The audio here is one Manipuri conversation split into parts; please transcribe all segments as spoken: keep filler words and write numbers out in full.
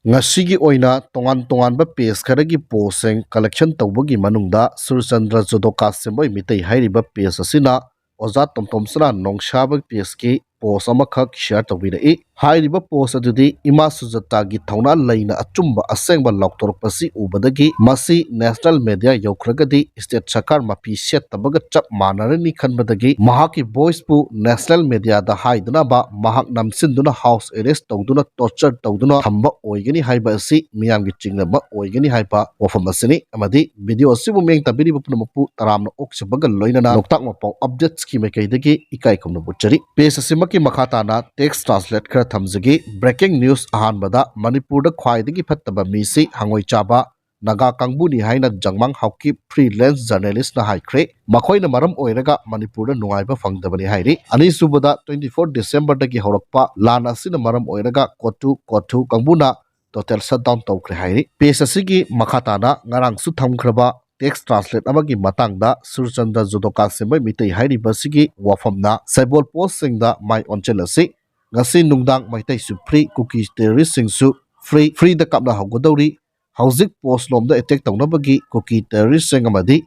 ꯉꯁꯤꯒꯤ ꯑꯣꯏꯅ ꯇꯣꯉꯥꯟ ꯇꯣꯉꯥꯟꯕ ꯄꯦꯖ ꯈꯔꯒꯤ ꯄꯣꯁꯁꯤꯡ ꯀꯂꯦꯛꯁꯟ ꯇꯧꯕꯒꯤ ꯃꯅꯨꯡꯗ ꯁꯨꯔꯆꯟꯗ꯭ꯔ ꯖꯨꯗꯣꯀꯥ ꯁꯦꯝꯕꯣꯏ ꯃꯤꯇꯩ ꯍꯥꯏꯔꯤꯕ ꯄꯦꯖ ꯑꯁꯤꯅ ꯑꯣꯖꯥ ꯇꯣꯝꯇꯣꯝꯁꯅꯥ ꯅꯣꯡꯁꯥꯕ ꯄꯦꯖꯀꯤ ꯄꯣꯁ ꯑꯃꯈꯛ ꯁꯤꯌꯔ ꯇꯧꯕꯤꯔꯛꯏ꯫ ꯍꯥꯏꯔꯤꯕ ꯄꯣꯁ ꯑꯗꯨꯗꯤ ꯏꯃꯥ ꯁꯨꯖꯥꯇꯥꯒꯤ ꯊꯧꯅꯥ ꯂꯩꯅ ꯑꯆꯨꯝꯕ ꯑꯁꯦꯡꯕ ꯂꯥꯎꯊꯣꯔꯛꯄꯁꯤ ꯎꯕꯗꯒꯤ ꯃꯁꯤ ꯅꯦꯁꯅꯦꯜ ꯃꯦꯗꯤꯌꯥ ꯌꯧꯈ꯭ꯔꯒꯗꯤ ꯁ꯭ꯇꯦꯠ ꯁꯔꯀꯥꯔ ꯃꯐꯤ ꯁꯦꯠꯇꯕꯒ ꯆꯞ ꯃꯥꯟꯅꯔꯅꯤ ꯈꯟꯕꯗꯒꯤ ꯃꯍꯥꯛꯀꯤ ꯚꯣꯏꯁꯄꯨ ꯅꯦꯁꯅꯦꯜ ꯃꯦꯗꯤꯌꯥꯗ ꯍꯥꯏꯗꯅꯕ ꯃꯍꯥꯛ ꯅꯝꯁꯤꯟꯗꯨꯅ ꯍꯥꯎꯁ ꯑꯦꯔꯦꯁ ꯇꯧꯗꯨꯅ ꯇꯣꯔꯆꯔ ꯇꯧꯗꯨꯅ ꯊꯝꯕ ꯑꯣꯏꯒꯅꯤ ꯍꯥꯏꯕ ꯑꯁꯤ ꯃꯤꯌꯥꯝꯒꯤ ꯆꯤꯡꯅꯕ ꯑꯣꯏꯒꯅꯤ ꯍꯥꯏꯕ ꯋꯥꯐꯝ ꯑꯁꯤꯅꯤ꯫ ꯑꯃꯗꯤ ꯚꯤꯗꯤꯑꯣ ꯑꯁꯤꯕꯨ ꯃꯤꯠꯌꯦꯡ ꯇꯥꯕꯤꯔꯤꯕ ꯄꯨꯝꯅꯃꯛꯄꯨ ꯇꯔꯥꯝꯅ ꯑꯣꯛꯆꯕꯒ ꯂꯣꯏꯅꯅ ꯂꯣꯛꯇꯥꯛ ꯃꯄꯥꯎ ꯑꯞꯗꯦꯠꯁꯀꯤ ꯃꯥꯏꯀꯩꯗꯒꯤ ꯏꯀꯥꯏ ꯈꯨꯝꯅꯕ ꯎꯠꯆꯔꯤ꯫ ꯄꯦꯖ ꯑꯁꯤꯃꯛꯀꯤ ꯃꯈꯥ ꯇꯥꯅ ꯇꯦꯛꯁ ꯇ꯭ꯔꯥꯟꯁꯂꯦꯠ ꯈꯔ ꯊꯝꯖꯒꯦ꯫ ꯕ꯭ꯔꯦꯀꯤꯡ ꯅ꯭ꯌꯨꯁ ꯑꯍꯥꯟꯕꯗ ꯃꯅꯤꯄꯨꯔꯗ ꯈ꯭ꯋꯥꯏꯗꯒꯤ ꯐꯠꯇꯕ ꯃꯤꯁꯤ ꯍꯪꯉꯣꯏ ꯆꯥꯕ ꯅꯥꯒꯥ ꯀꯥꯡꯕꯨꯅꯤ ꯍꯥꯏꯅ ꯖꯪꯃꯥꯡ ꯍꯥꯎꯀꯤꯞ ꯐ꯭ꯔꯤꯂꯦꯟꯁ ꯖꯔꯅꯦꯂꯤꯁꯅ ꯍꯥꯏꯈ꯭ꯔꯦ꯫ ꯃꯈꯣꯏꯅ ꯃꯔꯝ ꯑꯣꯏꯔꯒ ꯃꯅꯤꯄꯨꯔꯗ ꯅꯨꯡꯉꯥꯏꯕ ꯐꯪꯗꯕꯅꯤ ꯍꯥꯏꯔꯤ꯫ ꯑꯅꯤꯁꯨꯕꯗ, twenty four Decemberꯗꯒꯤ ꯍꯧꯔꯛꯄ ꯂꯥꯟ ꯑꯁꯤꯅ ꯃꯔꯝ ꯑꯣꯏꯔꯒ ꯀꯣꯇꯨ ꯀꯣꯊꯨ ꯀꯥꯡꯕꯨꯅ total shutdown ꯇꯧꯈ꯭ꯔꯦ ꯍꯥꯏꯔꯤ꯫ ꯄꯦꯖ ꯑꯁꯤꯒꯤ ꯃꯈꯥ ꯇꯥꯅ ꯉꯔꯥꯡꯁꯨ ꯊꯝꯈ꯭ꯔꯕ ꯇꯦꯛꯁ ꯇ꯭ꯔꯥꯟꯁꯂꯦꯠ ꯑꯃꯒꯤ ꯃꯇꯥꯡꯗ ꯁꯨꯔꯆꯟꯗ꯭ꯔ ꯖꯨꯗꯣꯀꯥ ꯁꯦꯝꯕꯩ ꯃꯤꯇꯩ ꯍꯥꯏꯔꯤꯕ ꯑꯁꯤꯒꯤ ꯋꯥꯐꯝꯅ ꯁꯩꯕꯣꯜ ꯄꯣꯁꯁꯤꯡꯗ ꯃꯥꯏ ꯑꯣꯟꯁꯤꯜꯂꯁꯤ꯫ ꯉꯁꯤ ꯅꯨꯡꯗꯥꯡ ꯃꯩꯇꯩꯁꯨ ꯐ꯭ꯔꯤ, ꯀꯨꯀꯤ ꯇꯦꯔꯣꯔꯤꯁꯁꯤꯡꯁꯨ ꯐ꯭ꯔꯤ, ꯐ꯭ꯔꯤꯗ ꯀꯥꯞꯅꯍꯧꯒꯗꯧꯔꯤ꯫ ꯍꯧꯖꯤꯛ ꯄꯣꯁ ꯂꯣꯝꯗ ꯑꯦꯇꯦꯛ ꯇꯧꯅꯕꯒꯤ ꯀꯨꯀꯤ ꯇꯦꯔꯣꯔꯤꯁꯁꯤꯡ ꯑꯃꯗꯤ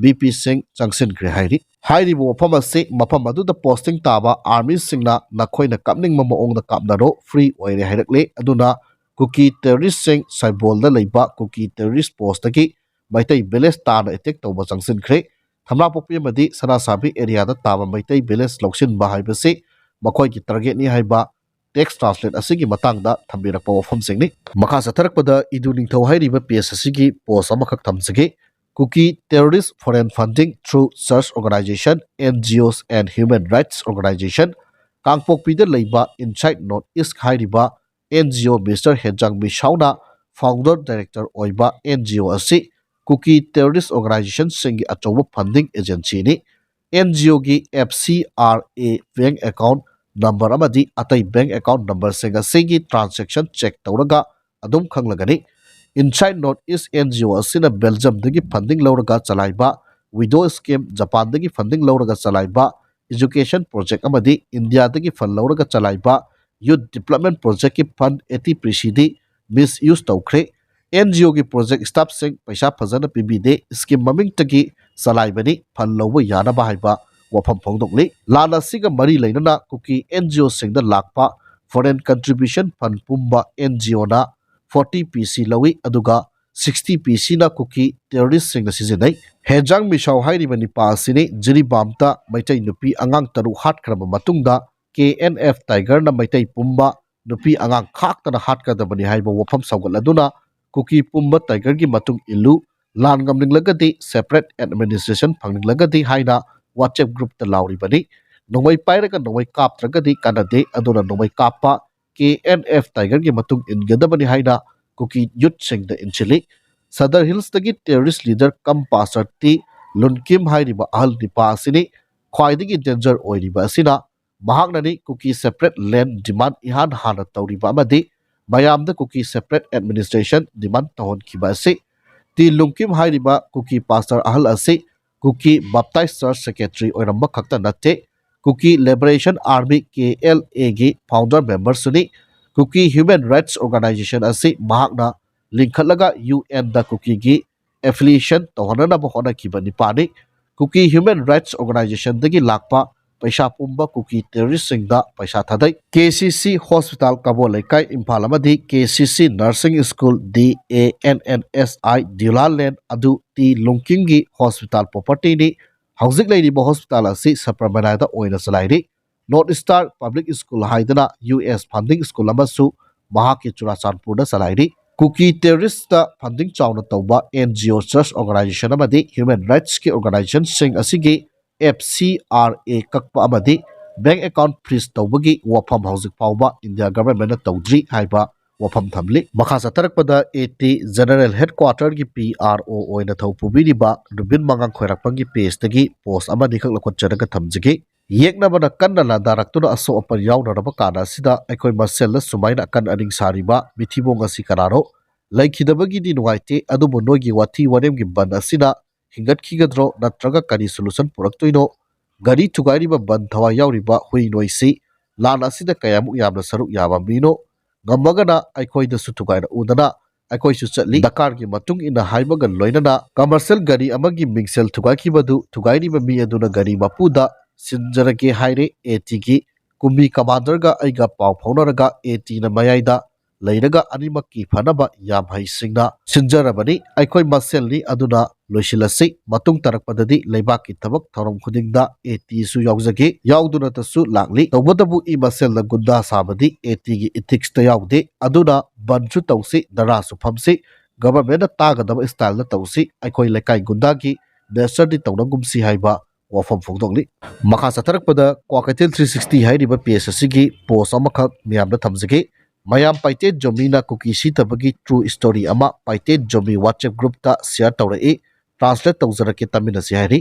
ꯕꯤ ꯄꯤꯁꯤꯡ ꯆꯪꯁꯤꯟꯈ꯭ꯔꯦ ꯍꯥꯏꯔꯤ꯫ ꯍꯥꯏꯔꯤꯕ ꯋꯥꯐꯝ ꯑꯁꯤ ꯃꯐꯝ ꯑꯗꯨꯗ ꯄꯣꯁꯇꯤꯡ ꯇꯥꯕ ꯑꯥꯔꯃꯤꯁꯤꯡꯅ ꯅꯈꯣꯏꯅ ꯀꯥꯞꯅꯤꯡꯕ ꯃꯑꯣꯡꯗ ꯀꯥꯞꯅꯔꯣ, ꯐ꯭ꯔꯤ ꯑꯣꯏꯔꯦ ꯍꯥꯏꯔꯛꯂꯦ꯫ ꯑꯗꯨꯅ ꯀꯨꯀꯤ ꯇꯦꯔꯣꯔꯤꯁꯁꯤꯡ ꯁꯩꯕꯣꯜꯗ ꯂꯩꯕ ꯀꯨꯀꯤ ꯇꯦꯔꯣꯔꯤꯁ ꯄꯣꯁꯇꯒꯤ ꯃꯩꯇꯩ ꯚꯤꯂꯦꯖ ꯇꯥꯅ ꯑꯦꯇꯦꯛ ꯇꯧꯕ ꯆꯪꯁꯤꯟꯈ꯭ꯔꯦ꯫ ꯊꯝꯂꯥꯄꯣꯛꯄꯤ ꯑꯃꯗꯤ ꯁꯅꯥꯁꯥꯕꯤ ꯑꯦꯔꯤꯌꯥꯗ ꯇꯥꯕ ꯃꯩꯇꯩ ꯚꯤꯂꯦꯖ ꯂꯧꯁꯤꯟꯕ ꯍꯥꯏꯕꯁꯤ ꯃꯈꯣꯏꯒꯤ ꯇꯥꯔꯒꯦꯠꯅꯤ ꯍꯥꯏꯕ ꯇꯦꯛꯁ ꯇ꯭ꯔꯥꯟꯁꯂꯦꯠ ꯑꯁꯤꯒꯤ ꯃꯇꯥꯡꯗ ꯊꯝꯕꯤꯔꯛꯄ ꯋꯥꯐꯝꯁꯤꯡꯅꯤ꯫ ꯃꯈꯥ ꯆꯠꯊꯔꯛꯄꯗ ꯏꯗꯨ ꯅꯤꯡꯊꯧ ꯍꯥꯏꯔꯤꯕ ꯄꯦꯖ ꯑꯁꯤꯒꯤ ꯄꯣꯁ ꯑꯃꯈꯛ ꯊꯝꯖꯒꯦ꯫ Kuki terrorist foreign funding through church organization, N G Os and human rights organization꯫ ꯀꯥꯡꯄꯣꯛꯄꯤꯗ ꯂꯩꯕ ꯏꯟꯁꯥꯏꯠ ꯅꯣꯔꯠ ꯏꯁ ꯍꯥꯏꯔꯤꯕ ꯑꯦꯟ ꯖꯤ ꯑꯣ ꯃꯤꯁꯇꯔ ꯍꯦꯟꯖꯥꯡ ꯃꯤꯁꯥꯎꯅ ꯐꯥꯎꯟꯗꯔ ꯗꯥꯏꯔꯦꯛꯇꯔ ꯑꯣꯏꯕ ꯑꯦꯟ ꯖꯤ ꯑꯣ ꯑꯁꯤ ꯀꯨꯀꯤ ꯇꯦꯔꯣꯔꯤꯁ ꯑꯣꯔꯒꯅꯥꯏꯖꯦꯁꯟꯁꯤꯡꯒꯤ ꯑꯆꯧꯕ ꯐꯟꯗꯤꯡ ꯑꯦꯖꯦꯟꯁꯤꯅꯤ꯫ ꯑꯦꯟ ꯖꯤ ꯑꯣꯒꯤ F C R A bank account number ꯑꯃꯗꯤ ꯑꯇꯩ ꯕꯦꯡꯛ ꯑꯦꯀꯥꯎꯟ ꯅꯝꯕꯔꯁꯤꯡ ꯑꯁꯤꯒꯤ ꯇ꯭ꯔꯥꯟꯖꯦꯛꯁꯟ ꯆꯦꯛ ꯇꯧꯔꯒ ꯑꯗꯨꯝ ꯈꯪꯂꯒꯅꯤ꯫ Insight north east N G O ꯑꯁꯤꯅ ꯕꯦꯜꯖꯤꯌꯝꯗꯒꯤ ꯐꯟꯗꯤꯡ ꯂꯧꯔꯒ ꯆꯂꯥꯏꯕ ꯋꯤꯗꯣ ꯁ꯭ꯀꯤꯝ, ꯖꯄꯥꯟꯗꯒꯤ ꯐꯟꯗꯤꯡ ꯂꯧꯔꯒ ꯆꯂꯥꯏꯕ ꯏꯖꯨꯀꯦꯁꯟ ꯄ꯭ꯔꯣꯖꯦꯛ ꯑꯃꯗꯤ ꯏꯟꯗꯤꯌꯥꯗꯒꯤ ꯐꯟ ꯂꯧꯔꯒ ꯆꯂꯥꯏꯕ ꯌꯨꯠ ꯗꯤꯕ꯭ꯂꯞꯃꯦꯟ ꯄ꯭ꯔꯣꯖꯦꯛꯀꯤ ꯐꯟ ꯑꯦꯇꯤ ꯄ꯭ꯔꯤꯁꯤꯗꯤ ꯃꯤꯁ ꯌꯨꯁ ꯇꯧꯈ꯭ꯔꯦ꯫ ꯑꯦꯟ ꯖꯤ ꯑꯣꯒꯤ ꯄ꯭ꯔꯣꯖꯦꯛ ꯁ꯭ꯇꯥꯐꯁꯤꯡ ꯄꯩꯁꯥ ꯐꯖꯅ ꯄꯤꯕꯤꯗꯦ, ꯁ꯭ꯀꯤꯝ ꯃꯃꯤꯡꯇꯒꯤ ꯆꯂꯥꯏꯕꯅꯤ, ꯐꯟ ꯂꯧꯕ ꯌꯥꯅꯕ ꯍꯥꯏꯕ ꯋꯥꯐꯝ ꯐꯣꯡꯗꯣꯛꯂꯤ꯫ ꯂꯥꯟ ꯑꯁꯤꯒ ꯃꯔꯤ ꯂꯩꯅꯅ ꯀꯨꯀꯤ ꯑꯦꯟ ꯖꯤ ꯑꯣꯁꯤꯡꯗ ꯂꯥꯛꯄ ꯐꯣꯔꯦꯟ ꯀꯟꯇ꯭ꯔꯤꯕ꯭ꯌꯨꯁꯟ ꯐꯟ ꯄꯨꯝꯕ ꯑꯦꯟ ꯖꯤ ꯑꯣꯅ ꯐꯣꯔꯇꯤ ꯄꯤ ꯁꯤ ꯂꯧꯏ, ꯑꯗꯨꯒ ꯁꯤꯛꯁꯇꯤ ꯄꯤ ꯁꯤꯅ ꯀꯨꯀꯤ ꯇꯦꯔꯣꯔꯤꯁꯁꯤꯡꯅ ꯁꯤꯖꯤꯟꯅꯩ꯫ ꯍꯦꯟꯖꯥꯡ ꯃꯤꯁꯥꯎ ꯍꯥꯏꯔꯤꯕ ꯅꯤꯄꯥ ꯑꯁꯤꯅꯤ ꯖꯤꯔꯤꯕꯥꯝꯇ ꯃꯩꯇꯩ ꯅꯨꯄꯤ ꯑꯉꯥꯡ ꯇꯔꯨꯛ ꯍꯥꯠꯈ꯭ꯔꯕ ꯃꯇꯨꯡꯗ ꯀꯦ ꯑꯦꯟ ꯑꯦꯐ ꯇꯥꯏꯒꯔꯅ ꯃꯩꯇꯩ ꯄꯨꯝꯕ ꯅꯨꯄꯤ ꯑꯉꯥꯡ ꯈꯥꯛꯇꯅ ꯍꯥꯠꯀꯗꯕꯅꯤ ꯍꯥꯏꯕ ꯋꯥꯐꯝ ꯁꯧꯒꯠꯂꯗꯨꯅ ꯀꯨꯀꯤ ꯄꯨꯝꯕ ꯇꯥꯏꯒꯔꯒꯤ ꯃꯇꯨꯡ ꯏꯜꯂꯨ, ꯂꯥꯟ ꯉꯝꯅꯤꯡꯂꯒꯗꯤ ꯁꯦꯄꯔꯦꯠ ꯑꯦꯗꯃꯤꯅꯤꯁꯇ꯭ꯔꯦꯁꯟ ꯐꯪꯅꯤꯡꯂꯒꯗꯤ ꯍꯥꯏꯅ ꯋꯥꯆꯦꯞ ꯒ꯭ꯔꯨꯞꯇ ꯂꯥꯎꯔꯤꯕꯅꯤ꯫ ꯅꯣꯡꯃꯩ ꯄꯥꯏꯔꯒ ꯅꯣꯡꯃꯩ ꯀꯥꯞꯇ꯭ꯔꯒꯗꯤ ꯀꯥꯟꯅꯗꯦ, ꯑꯗꯨꯅ ꯅꯣꯡꯃꯩ ꯀꯥꯞꯄ ꯀꯦ ꯑꯦꯟ ꯑꯦꯐ ꯇꯥꯏꯒꯔꯒꯤ ꯃꯇꯨꯡ ꯏꯟꯒꯗꯕꯅꯤ ꯍꯥꯏꯅ ꯀꯨꯀꯤ ꯌꯨꯠꯁꯤꯡꯗ ꯏꯟꯁꯤꯜꯂꯤ꯫ ꯁꯗꯔ ꯍꯤꯜꯁꯇꯒꯤ ꯇꯦꯔꯣꯔꯤꯁ ꯂꯤꯗꯔ ꯀꯝ ꯄꯥꯁꯇꯔ ꯇꯤ ꯂꯨꯟꯀꯤꯝ ꯍꯥꯏꯔꯤꯕ ꯑꯍꯜ ꯅꯤꯄꯥ ꯑꯁꯤꯅꯤ꯫ ꯈ꯭ꯋꯥꯏꯗꯒꯤ ꯗꯦꯟꯖꯔ ꯑꯣꯏꯔꯤꯕ ꯑꯁꯤꯅ ꯃꯍꯥꯛꯅꯅꯤ ꯀꯨꯀꯤ ꯁꯦꯄꯔꯦꯠ ꯂꯦꯟ ꯗꯤꯃꯥꯟ ꯏꯍꯥꯟ ꯍꯥꯟꯅ ꯇꯧꯔꯤꯕ ꯑꯃꯗꯤ ꯃꯌꯥꯝꯗ ꯀꯨꯀꯤ ꯁꯦꯄꯔꯦꯠ ꯑꯦꯗꯃꯤꯅꯤꯁꯇ꯭ꯔꯦꯁꯟ ꯗꯤꯃꯥꯟ ꯇꯧꯍꯟꯈꯤꯕ ꯑꯁꯤ꯫ ꯇꯤ ꯂꯨꯡꯀꯤꯝ ꯍꯥꯏꯔꯤꯕ ꯀꯨꯀꯤ ꯄꯥꯁꯇꯔ ꯑꯍꯜ ꯑꯁꯤ ꯀꯨꯀꯤ ꯕꯥꯞꯇꯥꯏꯁ ꯆꯔꯆ ꯁꯦꯀ꯭ꯔꯦꯇꯔꯤ ꯑꯣꯏꯔꯝꯕ ꯈꯛꯇ ꯅꯠꯇꯦ, Kuki liberation army, K L ꯑꯦꯒꯤ ꯐꯥꯎꯟꯗꯔ ꯃꯦꯝꯕꯔꯁꯨꯅꯤ꯫ ꯀꯨꯀꯤ ꯍ꯭ꯌꯨꯃꯦꯟ ꯔꯥꯏꯠꯁ ꯑꯣꯔꯒꯅꯥꯏꯖꯦꯁꯟ ꯑꯁꯤ ꯃꯍꯥꯛꯅ ꯂꯤꯡꯈꯠꯂꯒ ꯌꯨ ꯑꯦꯟꯗ ꯀꯨꯀꯤꯒꯤ ꯑꯦꯐꯤꯂꯤꯌꯦꯁꯟ ꯇꯧꯍꯟꯅꯅꯕ ꯍꯣꯠꯅꯈꯤꯕ ꯅꯤꯄꯥꯅꯤ꯫ ꯀꯨꯀꯤ ꯍ꯭ꯌꯨꯃꯦꯟ ꯔꯥꯏꯠꯁ ꯑꯣꯔꯒꯅꯥꯏꯖꯦꯁꯟꯗꯒꯤ ꯂꯥꯛꯄ ꯄꯩꯁꯥ ꯄꯨꯝꯕ ꯀꯨꯀꯤ ꯇꯦꯔꯣꯔꯤꯁꯁꯤꯡꯗ ꯄꯩꯁꯥ ꯊꯥꯗꯩ꯫ ꯀꯦ ꯁꯤ ꯁꯤ ꯍꯣꯁꯄꯤꯇꯥꯜ ꯀꯕꯣ ꯂꯩꯀꯥꯏ ꯏꯝꯐꯥꯜ ꯑꯃꯗꯤ ꯀꯦ ꯁꯤ ꯁꯤ ꯅꯔꯁꯤꯡ school D A N N S I ꯗ꯭ꯌꯨꯂꯥꯂꯦꯟ ꯑꯗꯨ ꯇꯤ ꯂꯨꯡꯀꯤꯝꯒꯤ ꯍꯣꯁꯄꯤꯇꯥꯜ ꯄ꯭ꯔꯣꯄꯔꯇꯤꯅꯤ꯫ ꯍꯧꯖꯤꯛ ꯂꯩꯔꯤꯕ ꯍꯣꯁꯄꯤꯇꯥꯜ ꯑꯁꯤ ꯁꯕꯔꯃꯅꯥꯗ ꯑꯣꯏꯅ ꯆꯂꯥꯏꯔꯤ꯫ ꯅꯣꯔꯠ ꯏꯁꯇꯥꯔ ꯄꯕ꯭ꯂꯤꯛ ꯁ꯭ꯀꯨꯜ ꯍꯥꯏꯗꯅ ꯌꯨ ꯑꯦꯁ ꯐꯟꯗꯤꯡ ꯁ꯭ꯀꯨꯜ ꯑꯃꯁꯨ ꯃꯍꯥꯛꯀꯤ ꯆꯨꯔꯥꯆꯥꯟꯄꯨꯔꯗ ꯆꯂꯥꯏꯔꯤ꯫ ꯀꯨꯀꯤ ꯇꯦꯔꯣꯔꯤꯁꯇ ꯐꯟꯗꯤꯡ ꯆꯥꯎꯅ ꯇꯧꯕ ꯑꯦꯟ ꯖꯤ ꯑꯣ, ꯆꯔꯆ ꯑꯣꯔꯒꯅꯥꯏꯖꯦꯁꯟ ꯑꯃꯗꯤ ꯍ꯭ꯌꯨꯃꯦꯟ ꯔꯥꯏꯠꯁꯀꯤ ꯑꯣꯔꯒꯅꯥꯏꯖꯦꯁꯟꯁꯤꯡ ꯑꯁꯤꯒꯤ ꯑꯦꯐ ꯁꯤ ꯑꯥꯔ ꯑꯦ ꯀꯛꯄ ꯑꯃꯗꯤ ꯕꯦꯡ ꯑꯦꯀꯥꯎꯟ ꯐ꯭ꯔꯤꯖ ꯇꯧꯕꯒꯤ ꯋꯥꯐꯝ ꯍꯧꯖꯤꯛ ꯐꯥꯎꯕ ꯏꯟꯗꯤꯌꯥ ꯒꯚꯔꯟꯃꯦꯟꯠꯅ ꯇꯧꯗ꯭ꯔꯤ ꯍꯥꯏꯕ ꯋꯥꯐꯝ ꯊꯝꯂꯤ꯫ ꯃꯈꯥ ꯆꯠꯊꯔꯛꯄꯗ ꯑꯦ ꯇꯤ ꯖꯦꯅꯔꯦꯜ ꯍꯦꯗꯀ꯭ꯋꯥꯇꯔꯒꯤ ꯄꯤ ꯑꯥꯔ ꯑꯣ ꯑꯣꯏꯅ ꯊꯧ ꯄꯨꯕꯤꯔꯤꯕ ꯔꯨꯕꯤꯟ ꯃꯉꯥꯡ ꯈꯣꯏꯔꯥꯛꯄꯝꯒꯤ ꯄꯦꯖꯇꯒꯤ ꯄꯣꯁ ꯑꯃꯅꯤꯈꯛ ꯂꯧꯈꯠꯆꯔꯒ ꯊꯝꯖꯒꯦ꯫ ꯌꯦꯛꯅꯕꯅ ꯀꯟꯅ ꯂꯥꯟꯗꯥꯔꯛꯇꯨꯅ ꯑꯁꯣꯛ ꯑꯄꯟ ꯌꯥꯎꯅꯔꯕ ꯀꯥꯟ ꯑꯁꯤꯗ ꯑꯩꯈꯣꯏ ꯃꯁꯦꯜꯗ ꯁꯨꯃꯥꯏꯅ ꯑꯀꯟ ꯑꯅꯤꯡ ꯁꯥꯔꯤꯕ ꯃꯤꯊꯤꯕꯣꯡ ꯑꯁꯤ ꯀꯅꯥꯅꯣ? ꯂꯩꯈꯤꯗꯕꯒꯤꯗꯤ ꯅꯨꯡꯉꯥꯏꯇꯦ, ꯑꯗꯨꯕꯨ ꯅꯣꯏꯒꯤ ꯋꯥꯊꯤ ꯋꯥꯔꯦꯝꯒꯤ ꯕꯟ ꯑꯁꯤꯅ ꯍꯤꯡꯒꯠꯈꯤꯒꯗ꯭ꯔꯣ ꯅꯠꯇ꯭ꯔꯒ ꯀꯔꯤ ꯁꯣꯂꯨꯁꯟ ꯄꯨꯔꯛꯇꯣꯏꯅꯣ? ꯒꯥꯔꯤ ꯊꯨꯒꯥꯏꯔꯤꯕ ꯕꯟ ꯊꯋꯥꯏ ꯌꯥꯎꯔꯤꯕ ꯍꯨꯏ ꯅꯣꯏꯁꯤ ꯂꯥꯟ ꯑꯁꯤꯗ ꯀꯌꯥꯃꯨꯛ ꯌꯥꯝꯅ ꯁꯔꯨꯛ ꯌꯥꯕ ꯃꯤꯅꯣ? ꯉꯝꯃꯒꯅ ꯑꯩꯈꯣꯏꯗꯁꯨ ꯊꯨꯒꯥꯏꯔꯛꯎꯗꯅ ꯑꯩꯈꯣꯏꯁꯨ ꯆꯠꯂꯤ꯫ ꯗꯔꯀꯥꯔꯒꯤ ꯃꯇꯨꯡ ꯏꯟꯅ ꯍꯥꯏꯕꯒ ꯂꯣꯏꯅꯅ commercial ꯒꯥꯔꯤ ꯑꯃꯒꯤ ꯃꯤꯡꯁꯦꯜ ꯊꯨꯒꯥꯏꯈꯤꯕꯗꯨ ꯊꯨꯒꯥꯏꯔꯤꯕ ꯃꯤ ꯑꯗꯨꯅ ꯒꯥꯔꯤ ꯃꯄꯨꯗ ꯁꯤꯟꯖꯔꯒꯦ ꯍꯥꯏꯔꯦ꯫ ꯑꯦ ꯇꯤꯒꯤ ꯀꯨꯝꯕꯤ commander ꯒ ꯑꯩꯒ ꯄꯥꯎ ꯐꯥꯎꯅꯔꯒ ꯑꯦ ꯇꯤꯅ ꯃꯌꯥꯏꯗ ꯂꯩꯔꯒ ꯑꯅꯤꯃꯛꯀꯤ ꯐꯅꯕ ꯌꯥꯝ ꯍꯩꯁꯤꯡꯅ ꯁꯤꯟꯖꯔꯕꯅꯤ꯫ ꯑꯩꯈꯣꯏ ꯃꯁꯦꯜꯅꯤ, ꯑꯗꯨꯅ ꯂꯣꯏꯁꯤꯜꯂꯁꯤ꯫ ꯃꯇꯨꯡ ꯇꯥꯔꯛꯄꯗꯗꯤ ꯂꯩꯕꯥꯛꯀꯤ ꯊꯕꯛ ꯊꯧꯔꯝ ꯈꯨꯗꯤꯡꯗ ꯑꯦ ꯇꯤꯁꯨ ꯌꯥꯎꯖꯒꯦ, ꯌꯥꯎꯗꯨꯅꯇꯁꯨ ꯂꯥꯛꯂꯤ꯫ ꯇꯧꯕꯇꯕꯨ ꯏ ꯃꯁꯦꯜꯅ ꯒꯨꯟꯗꯥ ꯁꯥꯕꯗꯤ ꯑꯦ ꯇꯤꯒꯤ ethics ꯇ ꯌꯥꯎꯗꯦ꯫ ꯑꯗꯨꯅ ꯕꯟꯁꯨ ꯇꯧꯁꯤ, ꯙꯔꯅꯥꯁꯨ ꯐꯝꯁꯤ, government ꯅ ꯇꯥꯒꯗꯕ style ꯗ ꯇꯧꯁꯤ꯫ ꯑꯩꯈꯣꯏ ꯂꯩꯀꯥꯏ ꯒꯨꯟꯗꯥꯒꯤ nature ꯗꯤ ꯇꯧꯅꯒꯨꯝꯁꯤ ꯍꯥꯏꯕ ꯋꯥꯐꯝ ꯐꯣꯡꯗꯣꯛꯂꯤ꯫ ꯃꯈꯥ ꯆꯠꯊꯔꯛꯄꯗ ꯀ꯭ꯋꯥꯀꯩꯊꯦꯜ three sixty ꯍꯥꯏꯔꯤꯕ page ꯑꯁꯤꯒꯤ post ꯑꯃꯈꯛ ꯃꯤꯌꯥꯝꯗ ꯊꯝꯖꯒꯦ꯫ ꯃꯌꯥꯝ ꯄꯥꯏꯇꯦ ꯖꯣꯃꯤꯅ ꯀꯨꯀꯤ ꯁꯤꯊꯕꯒꯤ true story ꯑꯃ ꯄꯥꯏꯇꯦ ꯖꯣꯃꯤ WhatsApp group ꯇ share ꯇꯧꯔꯛꯏ꯫ Translate ꯇꯧꯖꯔꯛꯀꯦ, ꯇꯥꯃꯤꯟꯅꯁꯤ ꯍꯥꯏꯔꯤ꯫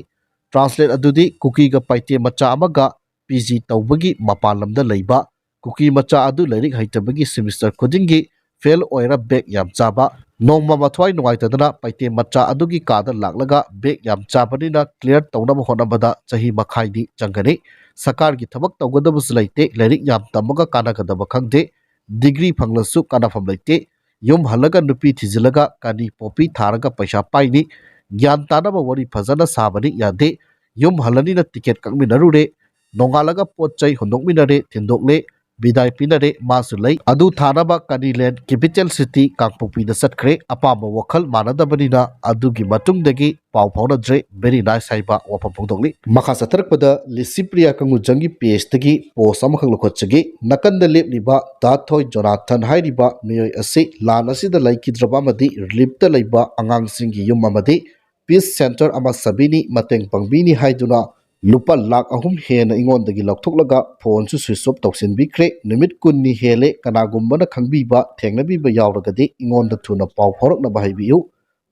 Translate ꯑꯗꯨꯗꯤ ꯀꯨꯀꯤꯒ ꯄꯥꯏꯇꯦ ꯃꯆꯥ ꯑꯃꯒ ꯄꯤ ꯖꯤ ꯇꯧꯕꯒꯤ ꯃꯄꯥꯟ ꯂꯝꯗ ꯂꯩꯕ ꯀꯨꯀꯤ ꯃꯆꯥ ꯑꯗꯨ ꯂꯥꯏꯔꯤꯛ ꯍꯩꯇꯕꯒꯤ semester ꯈꯨꯗꯤꯡꯒꯤ fail ꯑꯣꯏꯔ back ꯌꯥꯝ ꯆꯥꯕ꯫ ꯅꯣꯡꯃ ꯃꯊ꯭ꯋꯥꯏ ꯅꯨꯡꯉꯥꯏꯇꯗꯅ ꯄꯥꯏꯇꯦ ꯃꯆꯥ ꯑꯗꯨꯒꯤ ꯀꯥꯗ ꯂꯥꯛꯂꯒ back ꯌꯥꯝ ꯆꯥꯕꯅꯤꯅ clear ꯇꯧꯅꯕ ꯍꯣꯠꯅꯕꯗ ꯆꯍꯤ ꯃꯈꯥꯏꯗꯤ ꯆꯪꯒꯅꯤ꯫ ꯁꯔꯀꯥꯔꯒꯤ ꯊꯕꯛ ꯇꯧꯒꯗꯕꯁꯨ ꯂꯩꯇꯦ, ꯂꯥꯏꯔꯤꯛ ꯌꯥꯝ ꯇꯝꯃꯒ ꯀꯥꯟꯅꯒꯗꯕ ꯈꯪꯗꯦ, degree ꯐꯪꯂꯁꯨ ꯀꯥꯟꯅꯐꯝ ꯂꯩꯇꯦ꯫ ꯌꯨꯝ ꯍꯜꯂꯒ ꯅꯨꯄꯤ ꯊꯤꯖꯤꯜꯂꯒ ꯀꯥꯅꯤ ꯄꯣꯄꯤ ꯊꯥꯔꯒ ꯄꯩꯁꯥ ꯄꯥꯏꯅꯤ꯫ ꯒ꯭ꯌꯥꯟ ꯇꯥꯅꯕ ꯋꯥꯔꯤ ꯐꯖꯅ ꯁꯥꯕꯅꯤ, ꯌꯥꯗꯦ꯫ ꯌꯨꯝ ꯍꯜꯂꯅꯤꯅ ticket ꯀꯛꯃꯤꯟꯅꯔꯨꯔꯦ꯫ ꯅꯣꯡꯉꯥꯜꯂꯒ ꯄꯣꯠ ꯆꯩ ꯍꯨꯟꯗꯣꯛꯃꯤꯟꯅꯔꯦ, ꯊꯤꯟꯗꯣꯛꯂꯦ, ꯕꯤꯗꯥꯏ ꯄꯤꯅꯔꯦ, ꯃꯥꯁꯨ ꯂꯩ꯫ ꯑꯗꯨ ꯊꯥꯅꯕ ꯀꯅꯤꯂꯦꯟ capital city ꯀꯥꯡꯄꯣꯛꯄꯤꯗ ꯆꯠꯈ꯭ꯔꯦ꯫ ꯑꯄꯥꯝꯕ ꯋꯥꯈꯜ ꯃꯥꯟꯅꯗꯕꯅꯤꯅ ꯑꯗꯨꯒꯤ ꯃꯇꯨꯡꯗꯒꯤ ꯄꯥꯎ ꯐꯥꯎꯅꯗ꯭ꯔꯦ꯫ Very nice ꯍꯥꯏꯕ ꯋꯥꯐꯝ ꯐꯣꯡꯗꯣꯛꯂꯤ꯫ ꯃꯈꯥ ꯆꯠꯊꯔꯛꯄꯗ ꯂꯤꯁꯤꯄ꯭ꯔꯤꯌꯥ ꯀꯪꯒꯨꯖꯝꯒꯤ page ꯇꯒꯤ post ꯑꯃꯈꯛ ꯂꯧꯈꯠꯆꯒꯦ꯫ ꯅꯥꯀꯟꯗ ꯂꯦꯞꯂꯤꯕ ꯗꯥ ꯊꯣꯏ ꯖꯣꯅꯥꯊꯟ ꯍꯥꯏꯔꯤꯕ ꯃꯤꯑꯣꯏ ꯑꯁꯤ ꯂꯥꯟ ꯑꯁꯤꯗ ꯂꯩꯈꯤꯗ꯭ꯔꯕ ꯑꯃꯗꯤ relief ꯇ ꯂꯩꯕ ꯑꯉꯥꯡꯁꯤꯡꯒꯤ ꯌꯨꯝ ꯑꯃꯗꯤ peace center ꯑꯃ ꯁꯥꯕꯤꯅꯤ, ꯃꯇꯦꯡ ꯄꯥꯡꯕꯤꯅꯤ ꯍꯥꯏꯗꯨꯅ ꯂꯨꯄꯥ ꯂꯥꯈ ꯑꯍꯨꯝ ꯍꯦꯟꯅ ꯑꯩꯉꯣꯟꯗꯒꯤ ꯂꯧꯊꯣꯛꯂꯒ phone ꯁꯨ switch off ꯇꯧꯁꯤꯟꯕꯤꯈ꯭ꯔꯦ꯫ ꯅꯨꯃꯤꯠ ꯀꯨꯟꯅꯤ ꯍꯦꯜꯂꯦ, ꯀꯅꯥꯒꯨꯝꯕꯅ ꯈꯪꯕꯤꯕ, ꯊꯦꯡꯅꯕꯤꯕ ꯌꯥꯎꯔꯒꯗꯤ ꯑꯩꯉꯣꯟꯗ ꯊꯨꯅ ꯄꯥꯎ ꯐꯥꯎꯔꯛꯅꯕ ꯍꯥꯏꯕꯤꯌꯨ꯫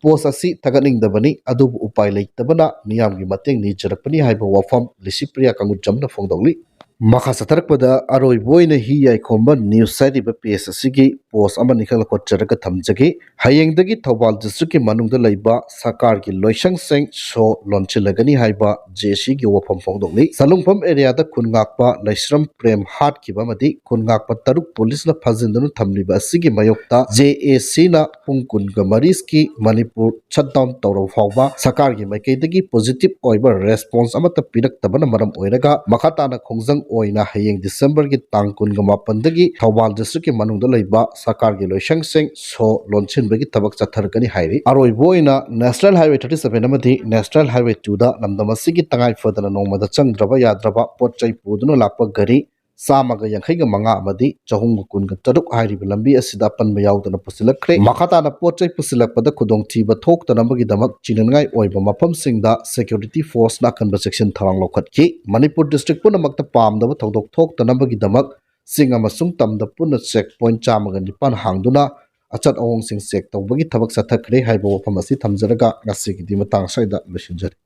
Post ꯑꯁꯤ ꯊꯥꯒꯠꯅꯤꯡꯗꯕꯅꯤ, ꯑꯗꯨꯕꯨ ꯎꯄꯥꯏ ꯂꯩꯇꯕꯅ ꯃꯤꯌꯥꯝꯒꯤ ꯃꯇꯦꯡ ꯅꯤꯖꯔꯛꯄꯅꯤ ꯍꯥꯏꯕ ꯋꯥꯐꯝ ꯂꯤꯁꯤꯄ꯭ꯔꯤꯌꯥ ꯀꯪꯒꯨꯖꯝꯅ ꯐꯣꯡꯗꯣꯛꯂꯤ꯫ ꯃꯈꯥ ꯆꯠꯊꯔꯛꯄꯗ ꯑꯔꯣꯏꯕ ꯑꯣꯏꯅ ꯍꯤ ꯌꯥꯏꯈꯣꯝꯕ ꯅ꯭ꯌꯨꯁ ꯍꯥꯏꯔꯤꯕ ꯄꯦꯖ ꯑꯁꯤꯒꯤ ꯄꯣꯁ ꯑꯃꯅꯤ ꯈꯛ ꯂꯧꯈꯠꯆꯔꯒ ꯊꯝꯖꯒꯦ꯫ ꯍꯌꯦꯡꯗꯒꯤ ꯊꯧꯕꯥꯜ ꯗꯤꯁꯇ꯭ꯔꯤꯛꯀꯤ ꯃꯅꯨꯡꯗ ꯂꯩꯕ ꯁꯔꯀꯥꯔꯒꯤ ꯂꯣꯏꯁꯪꯁꯤꯡ ꯁꯣ ꯂꯣꯟꯁꯤꯜꯂꯒꯅꯤ ꯍꯥꯏꯕ ꯖꯦ ꯑꯦ ꯁꯤꯒꯤ ꯋꯥꯐꯝ ꯐꯣꯡꯗꯣꯛꯂꯤ꯫ ꯁꯂꯨꯡꯐꯝ ꯑꯦꯔꯤꯌꯥꯗ ꯈꯨꯟ ꯉꯥꯛꯄ ꯂꯩꯁ꯭ꯔꯝ ꯄ꯭ꯔꯦꯝ ꯍꯥꯠꯈꯤꯕ ꯑꯃꯗꯤ ꯈꯨꯟ ꯉꯥꯛꯄ ꯇꯔꯨꯛ ꯄꯨꯂꯤꯁꯅ ꯐꯥꯖꯤꯟꯗꯨꯅ ꯊꯝꯂꯤꯕ ꯑꯁꯤꯒꯤ ꯃꯥꯌꯣꯛꯇ ꯖꯦ ꯑꯦ ꯁꯤꯅ ꯄꯨꯡ ꯀꯨꯟꯒ ꯃꯔꯤꯒꯤ ꯃꯅꯤꯄꯨꯔ ꯁꯠꯗꯥꯎꯟ ꯇꯧꯔꯕ ꯐꯥꯎꯕ ꯁꯔꯀꯥꯔꯒꯤ ꯃꯥꯏꯀꯩꯗꯒꯤ ꯄꯣꯖꯤꯇꯤꯚ ꯑꯣꯏꯕ ꯔꯦꯁꯄꯣꯟꯁ ꯑꯃꯠꯇ ꯄꯤꯔꯛꯇꯕꯅ ꯃꯔꯝ ꯑꯣꯏꯔꯒ ꯃꯈꯥ ꯇꯥꯅ ꯈꯣꯡꯖꯪ ꯑꯣꯏꯅ ꯍꯌꯦꯡ ꯗꯤꯁꯦꯝꯕꯔꯒꯤ ꯇꯥꯡ ꯀꯨꯟꯒ ꯃꯥꯄꯟꯗꯒꯤ ꯊꯧꯕꯥꯜ ꯗꯤꯁꯇ꯭ꯔꯤꯛꯀꯤ ꯃꯅꯨꯡꯗ ꯂꯩꯕ ꯁꯔꯀꯥꯔꯒꯤ ꯂꯣꯏꯁꯪꯁꯤꯡ ꯁꯣ ꯂꯣꯟꯁꯤꯟꯕꯒꯤ ꯊꯕꯛ ꯆꯠꯊꯔꯒꯅꯤ ꯍꯥꯏꯔꯤ꯫ ꯑꯔꯣꯏꯕ ꯑꯣꯏꯅ ꯅꯦꯁꯅꯦꯜ ꯍꯥꯏꯋꯦ ꯊꯥꯔꯇꯤ ꯁꯚꯦꯟ ꯑꯃꯗꯤ ꯅꯦꯁꯅꯦꯜ ꯍꯥꯏꯋꯦ ꯇꯨꯗ ꯂꯝꯗꯝ ꯑꯁꯤꯒꯤ ꯇꯉꯥꯏ ꯐꯗꯅ ꯅꯣꯡꯃꯗ ꯆꯪꯗ꯭ꯔꯕ ꯌꯥꯗ꯭ꯔꯕ ꯄꯣꯠ ꯆꯩ ꯄꯨꯗꯨꯅ ꯂꯥꯛꯄ ꯒꯥꯔꯤ ꯆꯥꯝꯃꯒ ꯌꯥꯡꯈꯩꯒ ꯃꯉꯥ ꯑꯃꯗꯤ ꯆꯍꯨꯝꯒ ꯀꯨꯟꯒ ꯇꯔꯨꯛ ꯍꯥꯏꯔꯤꯕ ꯂꯝꯕꯤ ꯑꯁꯤꯗ ꯑꯄꯟꯕ ꯌꯥꯎꯗꯅ ꯄꯨꯁꯤꯜꯂꯛꯈ꯭ꯔꯦ꯫ ꯃꯈꯥ ꯇꯥꯅ ꯄꯣꯠ ꯆꯩ ꯄꯨꯁꯤꯜꯂꯛꯄꯗ ꯈꯨꯗꯣꯡꯊꯤꯕ ꯊꯣꯛꯇꯅꯕꯒꯤꯗꯃꯛ ꯆꯤꯡꯅꯅꯤꯡꯉꯥꯏ ꯑꯣꯏꯕ ꯃꯐꯝꯁꯤꯡꯗ ꯁꯦꯀ꯭ꯌꯨꯔꯤꯇꯤ ꯐꯣꯔꯁꯅ ꯑꯀꯟꯕ ꯆꯦꯛꯁꯤꯟ ꯊꯧꯔꯥꯡ ꯂꯧꯈꯠꯈꯤ꯫ ꯃꯅꯤꯄꯨꯔ ꯗꯤꯁꯇ꯭ꯔꯤꯛ ꯄꯨꯝꯅꯃꯛꯇ ꯄꯥꯝꯗꯕ ꯊꯧꯗꯣꯛ ꯊꯣꯛꯇꯅꯕꯒꯤꯗꯃꯛ ꯆꯤꯡ ꯑꯃꯁꯨꯡ ꯇꯝꯗ ꯄꯨꯟꯅ ꯆꯦꯛ ꯄꯣꯏꯟ ꯆꯥꯝꯃꯒ ꯅꯤꯄꯥꯟ ꯍꯥꯡꯗꯨꯅ ꯑꯆꯠ ꯑꯋꯣꯡꯁꯤꯡ ꯆꯦꯛ ꯇꯧꯕꯒꯤ ꯊꯕꯛ ꯆꯠꯊꯈ꯭ꯔꯦ ꯍꯥꯏꯕ ꯋꯥꯐꯝ ꯑꯁꯤ ꯊꯝꯖꯔꯒ ꯉꯁꯤꯒꯤꯗꯤ ꯃꯇꯥꯡ ꯑꯁ꯭ꯋꯥꯏꯗ ꯂꯣꯏꯁꯤꯟꯖꯔꯦ꯫